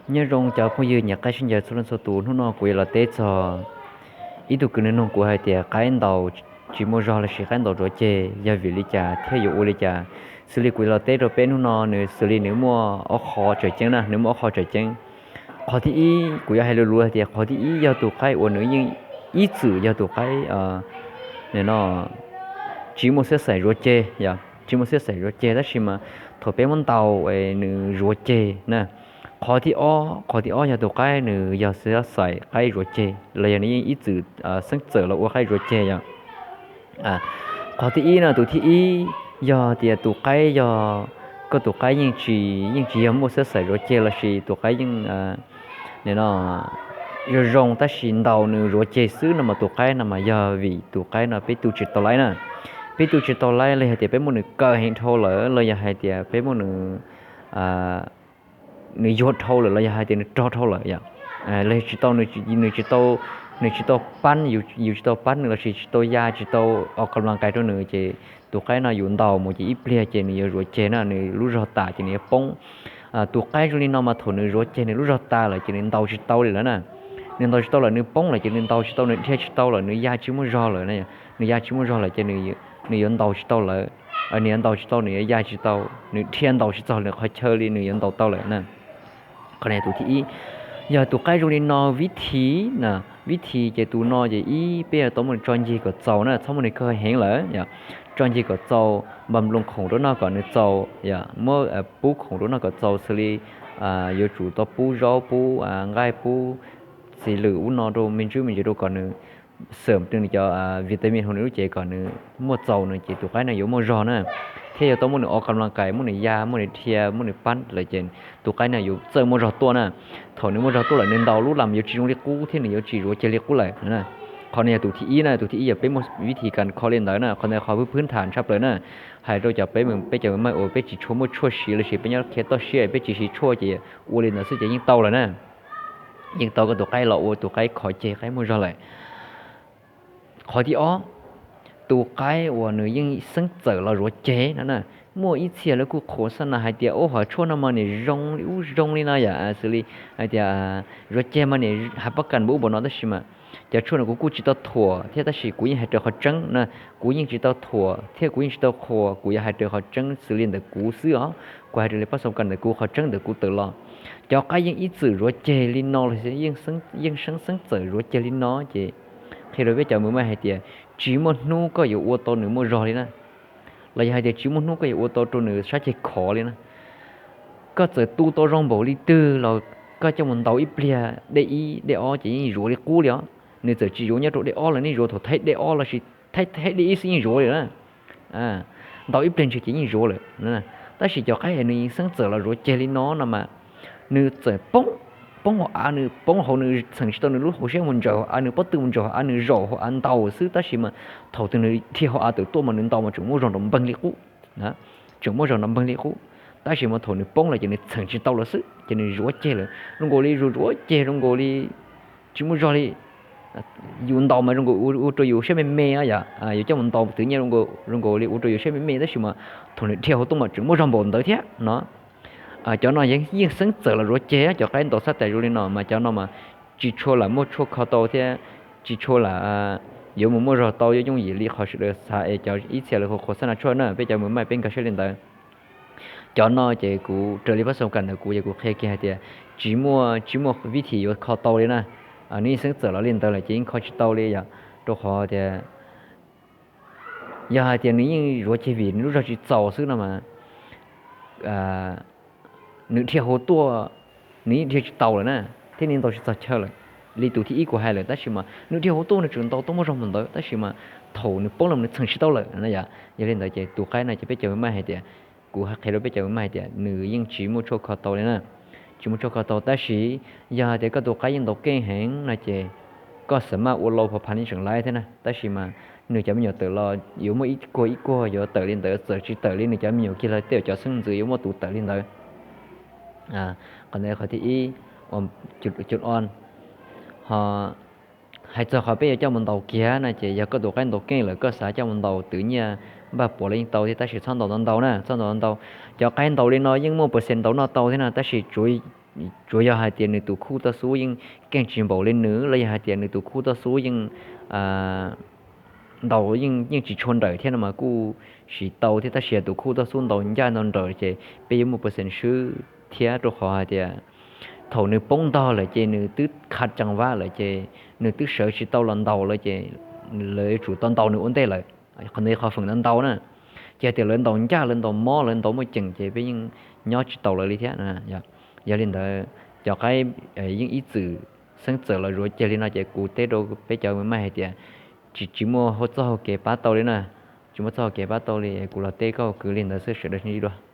Nyob zoo cov phooj ywg nyiam qaib sib ncaws txhua leej txhua tus, hnub no kuv yuav los teb txog ib tug kwv nws nug kuv hais tias qaib ntaus tsis muaj zog lossis qaib ntaus zuav ceg yog vim li cas thiab yuav ua li cas. Xws li kuv yuav los teb rau peb hnub no nws xws li nws muaj ob qho tseem ceeb na, nws muaj ob qho tseem ceeb. Qhov thib ib kuv yuav hais lus lus hais tias qhov thib ib yog tus qaib uas nws yeej ib txwm yog tus qaib no tsis muaj xiab xaim zuav ceg, tsis muaj xiab xaim zuav ceg tab sis mas thaum peb muab ntaus nws zuav ceg na. Qhov thib ob, qhov thib ob yog tus qaib nws yog xiab xaim qaib zuav ceg los yog nws yeej ib txwm xeeb txawm los ua qaib zuav ceg yom. Qhov thib ib no, tus thib ib yog tias tus qaib yog, koj tus qaib yeej tsis, yeej tsis yog muaj xiab xaim zuav ceg lossis tus qaib yeej no zoo zoo tab sis ntaus nws zuav ceg xwb no mas tus qaib no mas yog vim tus qaib no peb tu tsis tau laib na. Peb tu tsis tau laib los yog tias peb muab nws kaw heev dhau lawm los yog hais tias peb muab nws nws yuag dhau lawm los yog hais tias nws rog dhau lawm yom. Los tsis tau, nws tsis tau, nws tsis tau pab, yus tsis tau pab nws lossis tsis tau ya tsis tau o ka las kais rau nws ces tus qaib no yus ntaus mus ces ib pliag ces nws yuav zuav ceg na, nws lub zog tas ces nws yuav poob. Tus qaib zoo li no mas thaum nws zuav ceg nws lub zog tas lawm ces nws ntaus tsis tau li lawm na. Nws ntaus tsis tau lawm, nws poob lawm ces nws ntaus tsis tau, nws dhia tsis tau lawm, nws ya tsis muaj zog lawm, nws ya tsis muaj zog lawm ces nws yuav ntaus tsis tau lawm. Nws yuav ntaus tsis tau, nws yuav ya tsis tau, nws dhia ntaus tsis txog lawm qhov chaw li nws yuav ntaus tau lawm na. Qhov no yog tus thib ib. Yog tus qaib zoo li no vib thi na, vib thi ces tus no ces ib peb yuav tau muab nws tso ncig kom txaus na, txhob muab nws kaw heev lawm. Tso ncig kom txaus, npaj nplooj khoom rau noj kom nws txaus, muab pub khoom rau noj kom txaus xws li yuav tsum tau pub zaub pub nqaij pub txiv lwm ub no rau me ntsis me ntsis rau kom nws xwm nws cov vitamin hauv nws lub cev kom nws muaj txaus no ces tus qaib no yuav muaj zog na. Thiab yuav tau muab nws o ka las kais, muab nws ya, muab nws dhia, muab nws pab lawm ces tus qaib no yuav txawj muaj zog tuaj na. Thaum nws muaj zog tuaj lawm nws ntaus lub las yuav tsis zoo li qub thiab nws yuav tsis zuav ceg li qub lawm. Qhov no yog tus thib ib na, tus thib ib yog peb muaj vib thi kas kho li ntawd na, qhov ntawd qhov phwb phwb tham tshaj plaws na. Hais rau cov peb, peb cov me uas peb tsis tshua muaj tshuaj siv lossis peb nyob khiav toj siab peb tsis siv tshuaj ces ua li ntawd xwb ces yeej tau lawm na. Yeej tau koj tus qaib los ua tus qaib khov ceg qaib muaj zog lawm. Qhov thib ob, tus qaib uas nws yeej xeeb txawm los zuav ceg no na. Muaj ib txhia lawv kuj qhuas xab nas hais tias ub hom tshuaj no mas niam zoo li ub zoo li no yom, xws li hais tias zuav ceg mas niam hais pab kas npaum ub npaum no tab sis mas cov tshuaj no kuv kuj tsis tau thuam thiab tab sis kuv yeej hais raws qhov tseeb na. Kuv yeej tsis tau thuam thiab kuv yeej tsis tau qhuas, kuv yuav hais raws qhov tseeb xws li ntawm kuv xwb os. Kuv hais raws li pab xoo kas ntawm kuv, qhov tseeb ntawm kuv tawm los. Cov qaib yeej ib txwm zuav ceg li no los yeej xeeb, xeeb txawm zuav ceg li no ces qhia rau peb cov mws maj hais tias tsis muaj hnub koj yuav ua tau nws muaj zog li na, los yog hais tias tsis muaj hnub koj yuav ua tau rau nws sab ceg khov li na. Koj txawm tu tau zoo npaum li twg los koj coj mus ntaus ib pliag dej ib dej ob ces yeej zuav li qub li os. Nws txawm tsis zuav nyob rau dej ob los nej zuav thaum thaib dej ob lossis thaib dej ib xwb yeej zuav li na. Ntaus ib pliag ntswg ces yeej zuav lawm. Tab sis cov qaib nws yeej xeeb txawm los zuav ceg li no no mas nws txawm poob, poob hauv av, nws poob hauv nws txheem tsis tau nws lub hauv siab mus ntsaws hauv av, nws pob tw mus ntsaws hauv av, nws zaum hauv av ntaus xwb tab sis mas thaum twg nws dhia hauv av tawm tuaj mas nws ntaus mas tseem muaj zog nrov npeeg li qub. Tseem muaj zog nrov npeeg li qub. Tab sis mas thaum nws poob lawm ces nws txheem tsis tau lawm xwb ces nws zuav ceg lawm, zoo nkaus li zuav zuav ceg zoo nkaus li tsis muaj zog li. Yus ntaus mas zoo nkaus ua rau yus siab me me yom, yus coj mus ntaus twv nyiaj zoo nkaus li ua rau yus siab me me tab sis mas thaum nws dhia hauv tuaj mas tseem muaj zog npaum ntawd thiab no. Cov no yeej xeeb txawm los zuav ceg, cov qaib ntaus xab tais zoo li no mas cov no mas tsis tshua lam muaj tshuaj kho tau thiab tsis tshua lam yuav mus muaj zog tau yooj yooj yim li qhov sawv daws xav es cov ib txhia lawv hu qhuas xab nas tshuaj na, peb cov mws maj peb nkag siab li ntawd. Cov no ces kuv raws li pab xoo kas ntawm kuv ces kuv qhia kiag hais tias tsis muaj, tsis muaj vib thi yuav kho tau li na. Nws yeej xeeb txawm los li ntawd lawm ces yeej kho tsis tau li yom, rau qhov tias yog hais tias nws yeej zuav ceg vim nws lub zog tsis txaus xwb no mas nws dhia hauv tuaj, nws yeej dhia tsis tau lawm na, thiab nws ntaus tsis txog chaw lawm. Li tus thib ib kuv hais lawm tab sis mas nws dhia hauv tuaj nws tseem ntaus tau muaj zog mus ntawd tab sis mas thaum nws poob los nws txheem tsis tau lawm na yom. Yog li ntawd ces tus qaib no ces peb cov mws maj hais tias, kuv qhia rau peb cov mws maj hais tias nws yeej tsis muaj tshuaj kho tau li na, tsis muaj tshuaj kho tau tab sis yog hais tias koj tus qaib yeej ntaus keej heev no ces koj xam maj ua lau phav phav li tseem laiv thiab na tab sis mas nws cov me nyuam tawm los yuav muaj ib kuag ib kuag yuav tawm li ntawd, txawm tsis tawm li nws cov me nyuam kiag los tej zaum cov xeeb ntxwv yuav muaj tus tawm li ntawd. Qhov ntawd qhov thib ib, cov o. Ho hais txog qhov peb yuav coj mus ntaus kiag no ces yog koj tus qaib ntaus keej lawm koj xav coj mus ntaus twv nyiaj npaj puav los yeej tau thiab tab sis txhob ntaus ntau ntau na, txhob ntaus ntau ntau. Cov qaib ntaus li no yeej muaj percent ntaus noj tau thiab na tab sis tsuav Tsuas yog hais tias nws tus khuj toj xub yeej keej tsis npaum li nws, los yog hais tias nws tus khuj toj xub yeej ntaus yeej tsis tshua nrawm thiab no mas kuj siv tau thiab. Tab sis yog tus khuj toj xub ntaus ncaj ntaus nrawm ces peb yuav muaj percent swb thiab, rau qhov hais tias thaum nws poob ntog lawm ces nws twb khav tsees vab lawm ces nws twb sawv tsis tau los ntaus lawm ces lawv yuav tsum tau ntaus nws ua ntej lawm. Qhov ntawd qhov feem ntau ntau na. Ces hais tias lawv ntaus ncaj, lawv ntaus mob, lawv ntaus muaj ceem ces peb yeej nyob tsis taus lawv li thiab. Yog li ntawd, cov qaib yeej ib txwm xeeb txawm los zuav ceg li no ces kuv teb rau peb cov maj hais tias tsis tsis muaj txoj hau kev pab tau li na. Tsis muaj txoj hau kev pab tau li, kuv los teb koj kwv li ntawd xwb, sawv daws sib ntsib dua.